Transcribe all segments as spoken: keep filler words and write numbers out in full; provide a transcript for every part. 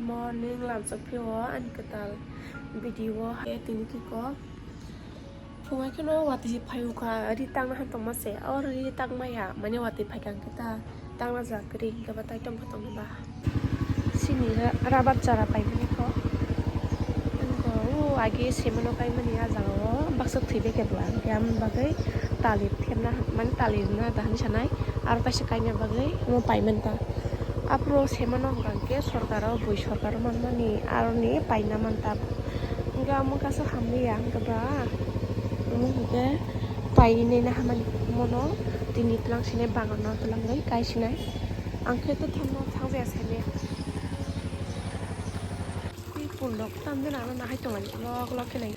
Morning lamsok phio ani kwtal video hai tini kiko. Phungai kheno watwi phai ukha ri tangna han tongma se. O ri tangma ya mane watwi phai kang kita tangna jak ri hingke ba tai tong tong ba. Sini ra-, rabar chara pai mani kho. Ang kho o age semano kai mani a jaga o baksa thwi de kebla. Yang bagwi tali themna mane tali na da han sanai. Aro kaisa kaina bagwi omo pai manta. Aphuru semano hwnkha hwnkhe sorkaro bui sorkaro manmani aroni paina manta. Hwnkhe omo kaisa hamliya hwnkhe ba omo hwnkhe painai na hamani mono tini twlang sinai bagan no twlangwi kai sinai. Ang khe to thango thangjaya saimaya. Tei pundok tamjani ano nahai tonglai lok lok khe nai.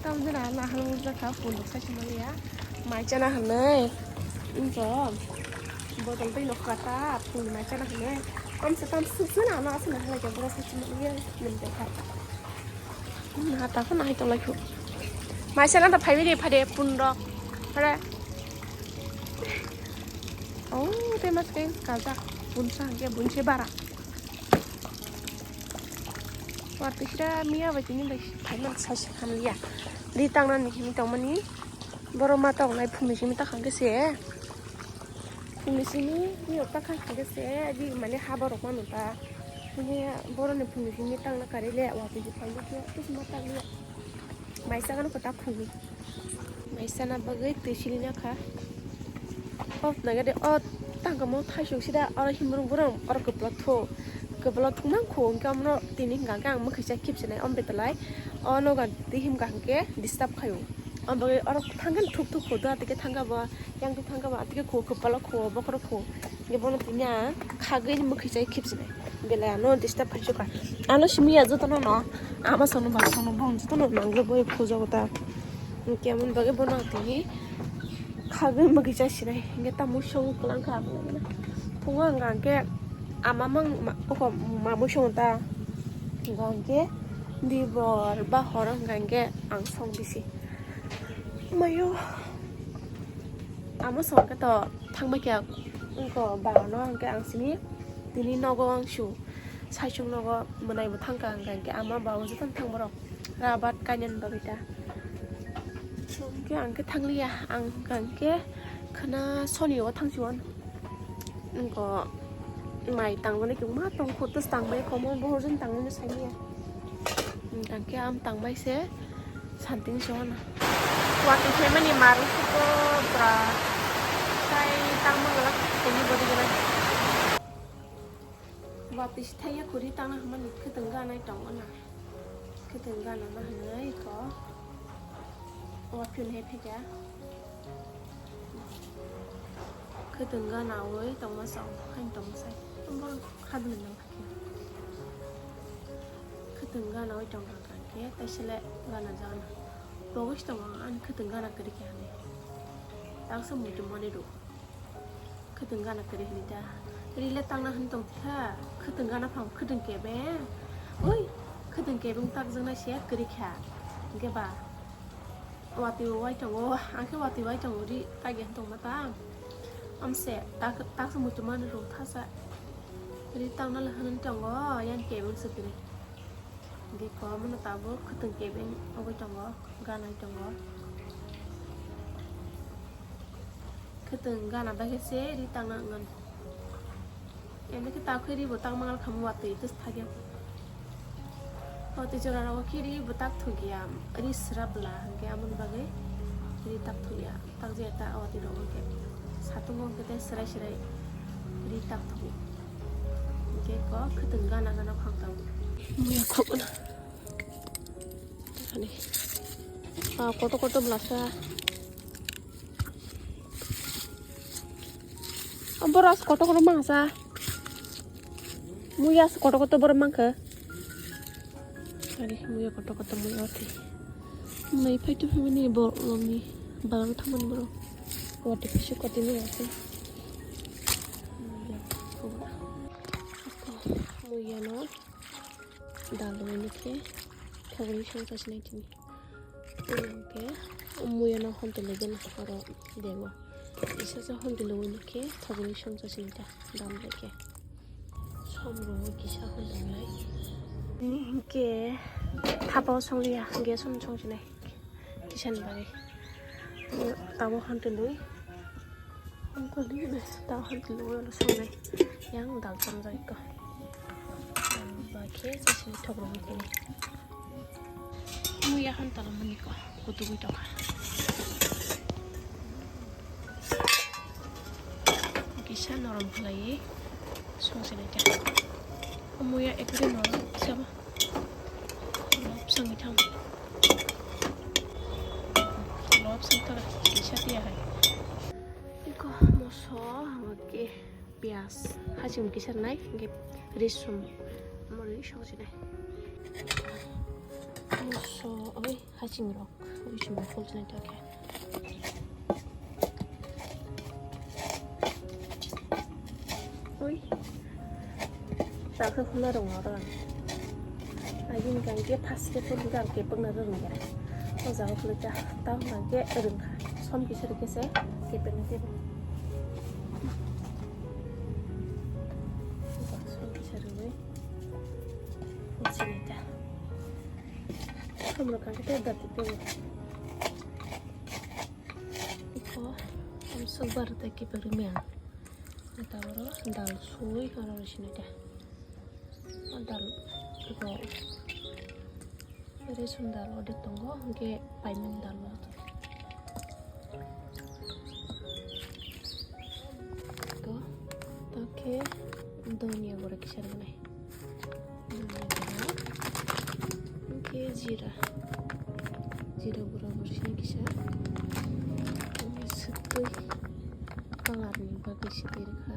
Tamjani ano nahal mujak kha pundok sai se maliya. Mai chana hinwi. Wngkha. Botol tei nokha ta phungni mai chana hinwi. Tamsa tamsa suk suk ano aswk nahal khe borok sai se maliya. Limte kha. Naha ta phano hai tong lai khu. Mai sana ta phai bini phade pundok. Phare. Oh, tei mas tei kajak. Bunsa hingke bunsi bara. War tei sida miya bai tini bai phai man sai se hamliya. Ri tangna ni himi tong mani. Borok ma tong lai phungni simi ta khangke se. Phungni simi miyok ta kha hingke se. Adi mane ha borok mano ta. Hingke borok ni phungni simi tangna kari le. Wa tei phai khe tei sima tang le. Mai sagano kwtak phungwi. Mai sana bagwi twi silina kha. O nagade o tangkamo thaisok sida oro himrung borong oro kwplok thu. Kwplok thung nang khu hwnkhe omono tini hwnkha khe ang mwkhwisa khipsinai o betwlai. O nogo twi himkha hwnkhe disturb khaio. O bagwi oro thangkhe thuk thuk khu dua tike thangkha bo. Yang twi thangkha ba, atike kho, kwpalo kho, bokhoro kho. Hingke bono tini ang khagwi ni mwkhwi chai khipsinai. Belai ano disturb khaisukha. Ano simi ya jotono no, ama songno ba songno bong jotono nanglo boi kho jogo ta. Hingke amoni bagwi bono ang tini khagwi mwkhwi chai sinai. Hingke tamo song kwlangkha. Phungo ang hingke ama mang ma, oko mamui song ta. Hingke dibor ba horo hingke ang song bisi. Mayo. Amo song khe to thangbai khe wngkha bagano hwnkhe ang simi tini nogo ang su saichung nogo mwnai bo thangkha hwnkha hwnkhe ama bago jotono thang borok rabat kainani bagwi ta hwnkhe ang khe thangliya ang hwnkha hwnkhe khwna soni o thangsi o wngkha mai tangmani kwbangma tongkho tei tangbai komo bohor jani tangmani saimanya hwnkha hwnkhe am tangbai se. Santing se hwnna. Watwi phaimani marwk suko bwra. Tai tangma glak tini body gwnang. Watwi se thaiya khuri tangna hwnmani khwtwng ganai tong wngna. Khwtwng gana ma hwnwi ko. Watwi phai phaikha. Khwtwng gana oi tongma chao hain tongma sai. Borok khadulwi nang. Khwtwng gana oi tongkha hwnkhe taisele gana jana. Togwi se tongo ani khwtwng gana kwrwi khe hinwi. Taksa muitu mani rw. Khwtwng gana kwrwi hinwi ta. Rila tangna hwn tongkha khwtwng gana phang khwtwng kebeng. Oi khwtwng kebeng takjaknai se kwrwi kha. Hwnkhe ba. Watwi bo wai tongo, ang khe watwi wai tongo, ri tagi tongma ta. Amse tak tak se muchung mani rw thasa. Ri tangna le hwnwi tongo, yang kebeng se kwrwi. Hingke kwbangma no tabuk khwtwng kebeng wngwi tongo, ganai tongo. Khwtwng gana bagwi se ri tangna wngmani. Ende khe tak khe ri bo tak mangal khamu watwi tei thagi. Watwi jora rogo khe ri bo tak thugya, ri sra bwla hwnkhe amoni bagwi ri tak thugya. Tak je ta watwi rogo khe satungo hwnkhe tei srai srai ri tak thugo. Hwnkhe ko khwtwng gana gana khang tongo. Muya khok na. Ani. Ah, koto koto bwlasa. Borok kotor kotor mangsa. Muya kotor kotor borok mangkha. Ari muya kotor kotor muya oti. Mai phai tu mani borok ni balang thangmani borok. Oti pisi koti ni oti. Muya no dalwi ni khe thogwi song sa sinai tini. Hingke muya no hon tele gana oro bego. Kisa sa hwn dilo ni khe thogwi song sa sini ta dam lai khe. Som ro kisa hwn dilo lai. Ni hinkhe thapa songliya, gas on song sinai. Kisa ni bagwi. Tabo hwn dilo. Hwn dilo, tabo hwn dilo, songnai. Yang dal cham jai ko. Ba khe sa sini thok ro ni. Muya hwn tala mani ko, kutugwi tongkha. Kisa norom khlaiwi songsinai khe. Muya ekdem norom, kisa ba. Lobsong ithang. Lobsong tala kisa tiya hai. Iko moso hama khe. Piyaj, haching kisa nai, hingke risum, moroi song sinai. Moso, oi, haching rok, risum rok phul sinai ta khe. Oi, ta khe khuna rong oro. Agini kang khe first step o hingke ang kepang na rwngya. O jaga o khwlai ta, ta hwnka khe rwngkha. Som kisa rwkhe se kepeng na tebo. Som kisa rwui. Uchini ta. Som rwkha khe ta dati tebo. Iko, om sok bar ta kepeng rwmya. Taboro dal sui oro rwsinai ta. O dal iko. Reson dal order tongo, hingke payment dal bo. To, to khe donia gora kisa rwnai. Donia gora. Hingke jira. Jira gora borsi kisa. Hingke swtwi colour ni bagwi swtwi rwkha.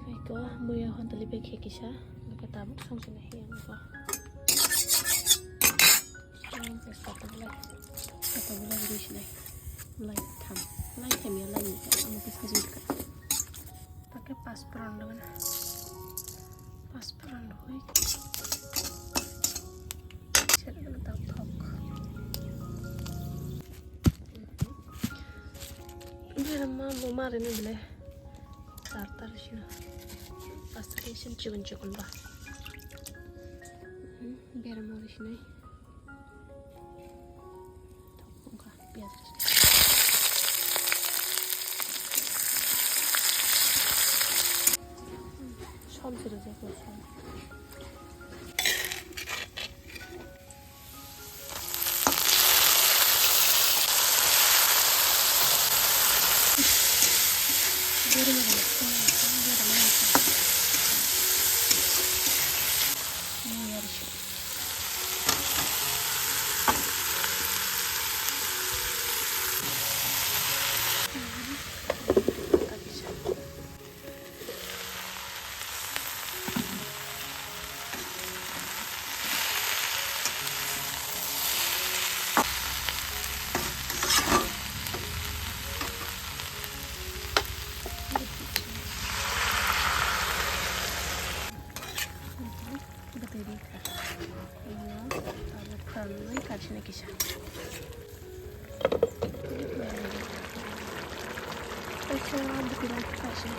Hingke muya hontoli bai khe kisa. Hingke tabuk songchina hiya nugo. Ang testa ta belai. Sata belai rwi sinai. Belai tham. Belai tham ya belai ni. Amo khe sajui kha. Take pasporon do na. Pasporon do hui. Sera na ta thok. Bera ma mo mare ni bele. Tar tar sino. Pasal isin chikon chikon ba. Bera mo ri sinai. Thok wngkha piyaj. Som se rwjak rw som. Bwtwi rikha. Ino abo phalwi kaisina kisa. Kaisa bwtwi rok kaisa.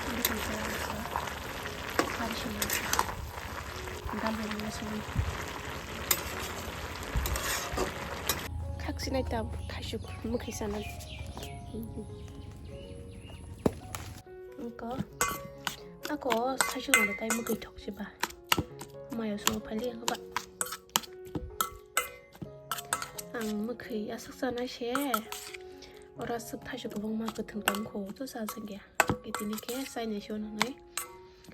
Bwtwi rok kaisa. Kaisa. Dal rwgwino swnam. Khakchinai ta thaisuk mwkhwi sanai. Wngkha. Ako thaisuk no tai mwkhwi thok se ba. Mayo swngo phali wngkha ba. Ang mwkhwi aswk chanai se. Oro aswk thaisuk kwbangma kwthwng tongkho, to cha chwngya. Tini khe chainai se hwnwi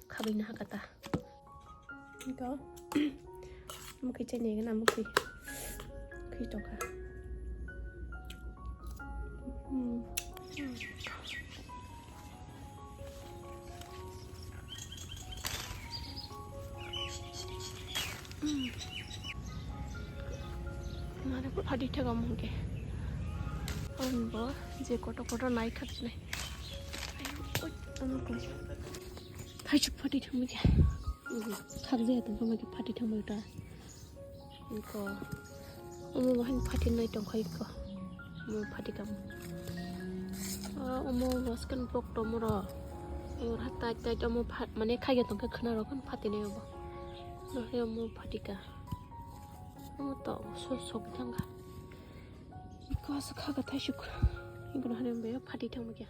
khabwi naha kha ta. Ito, mukhi chai ni gana mukhi. Mukhi tokha. Hmm. Hmm. Mane ko phadi thega mungke. Ang bo je kotor kotor nai khak nai. Ayo, oi, ano ko. Phai chuk phadi thumike. Khakjaya tongkha, ma khe phati thangbai ta. Ko omo bahai phati nai tongkhai ko. Omo phati kam. Ah, omo waskan pok tomoro. Yor hatai tai omo pha-, mane khaiya tongkha khna rok phati nai obo. Nokhe omo phati ka. Omo to so sok thangkha. Iko asa kha ka thaisuk. Iko no harim be phati thangma kya.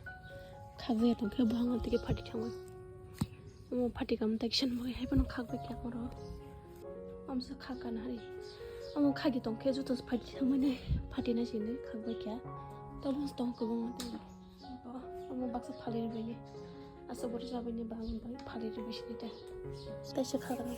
Khagwi tong khe buhang tike phati thangma. Omo phati kam tak san mo hai pano khagwi kya moro. Omsa kha ka na hari. Omo khagi tong khe joto phati thangma ne phati na sini khagwi kya. To bus tong ko bang. Omo baksa phali ri bini. Asa bor jabai ni bang bai phali ri bini ta. Taisa kha ka na.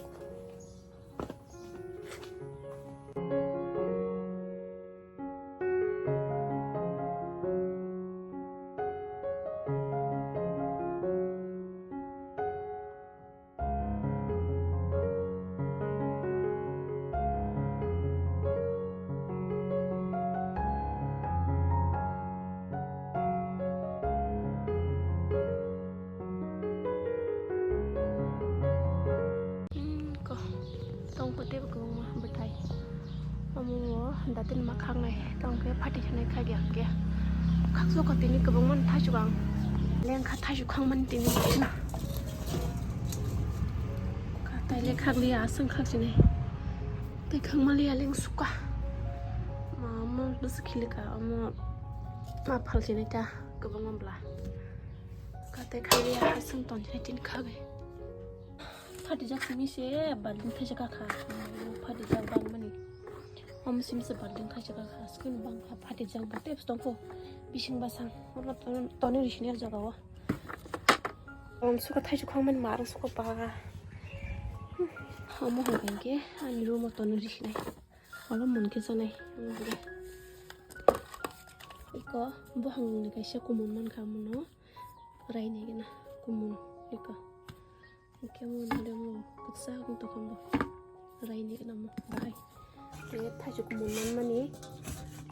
Hmm, ko tong pute bo kwbangma bwthai. Omo o datin ma khaknai tong khe phati khanai khagi hwnkhe khakso kho tini kwbangma thaisuk ang lengkha thaisuk khangmani tini baksa. Kha taile khakliya aswng khakchinai tei khangmaliya leng suka. Ma omo bwswk khilika omo ma phalchinai ta kwbangma bwla. Kate khaiya aswng tongthai tin khagai. Phatijak simi se balding thaisa kakha. Phatijak bangmani. Om simi se balding thaisa kakha. Skin bangkha phatijak ba tep tongkho. Bising basang. Toni risini jaga o. Om suka thaisa khangmani mar suka ba. Omo hwnkhe ani room o toni risinai. Olo munkhe chanai. Iko buhangni kaisa kumun mankha muno. Raini gana kumun iko. Hingke mo nade mo kwchak wng tongkha mo. Raini gana mo bahai. Tei thaisuk kumun manmani.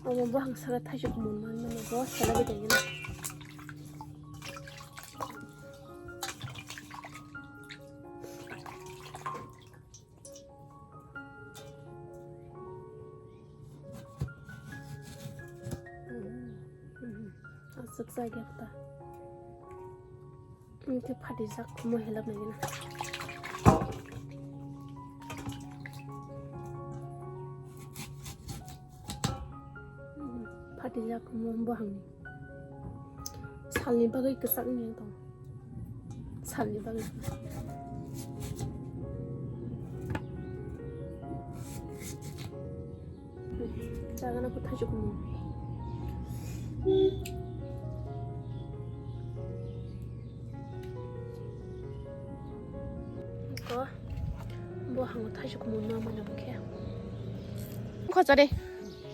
Omo buhang saka thaisuk kumun manmani bo sela bidai gana. Aswk chaya ta. Hingke phatijak mo helap nai gana. Phatijak mo buhangni. Salni bagwi kwchak wngya tong. Salni bagwi. Chagana khe thaisuk kumun. Ko buhango thaisuk kumun ma manya bokhe. Khachari.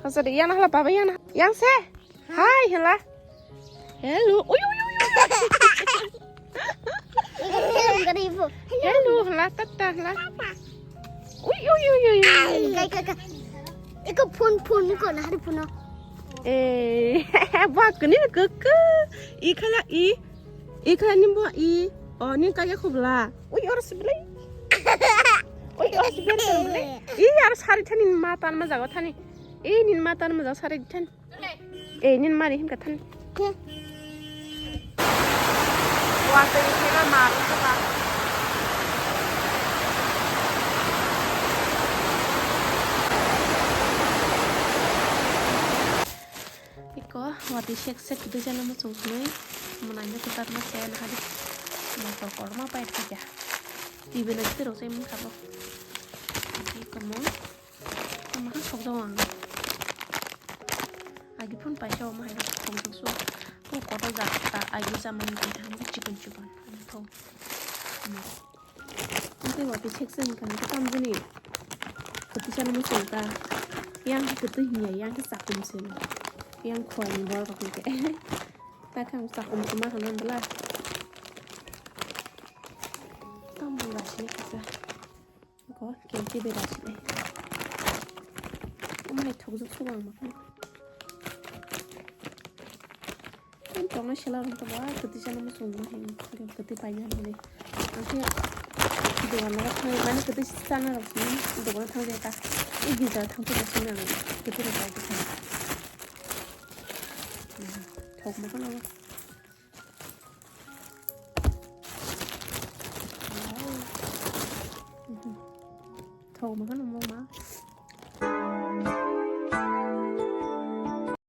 Khachari yang hala baba yang yang se. Hai hala. Hello. Uy uy uy uy. Hello hala tata hala. Uy uy uy uy. Kai kai kai. Iko phone phone ko na hari phone. Eh, bak ni keke. Ikhala i. Ikhala ni bo i. O ni kaya khubla. Uy or siblai. Uy or siblai. I ar sari thani ma tan ma jago thani. I nin ma tan ma jago sari thani. Eh, nin mari him katan. Watwi khe ba maru khe ba. Iko watwi sek sek dui jana muchung hwnwi mwnai no kwchar ma se na hadi. Motor korma pai thika. T V no twi rw sai mung kha bo. Iko mung. Tamo khe sokjak ang. Agi phone paisa omo hai sokjak su. O kotor jak ta agi chamani twi ham chikon chikon. Thok. Tei watwi sek sek wngkha hwnkhe tamjani. Kwtwi chana muchung ta. Yang khe kwtwi hinya, yang khe chakum se. Yang khwlai ni bor bakwi khe. Ta khe ang chakum kwma hwnwi bwla. Tamo rachini kisa. Ko kenti bera sini. Umai thokjak song ang makan. Kan tongo sela rong to ba kati sana mo song ma hin. Kati paina hini. Angke Dogan o thang mani kwtwi sana rok sini dogan o thang jeta. I gilja thang phuru sini ang kwtwi rok bai kha. Thok ma khano. Thok ma khano mo ma.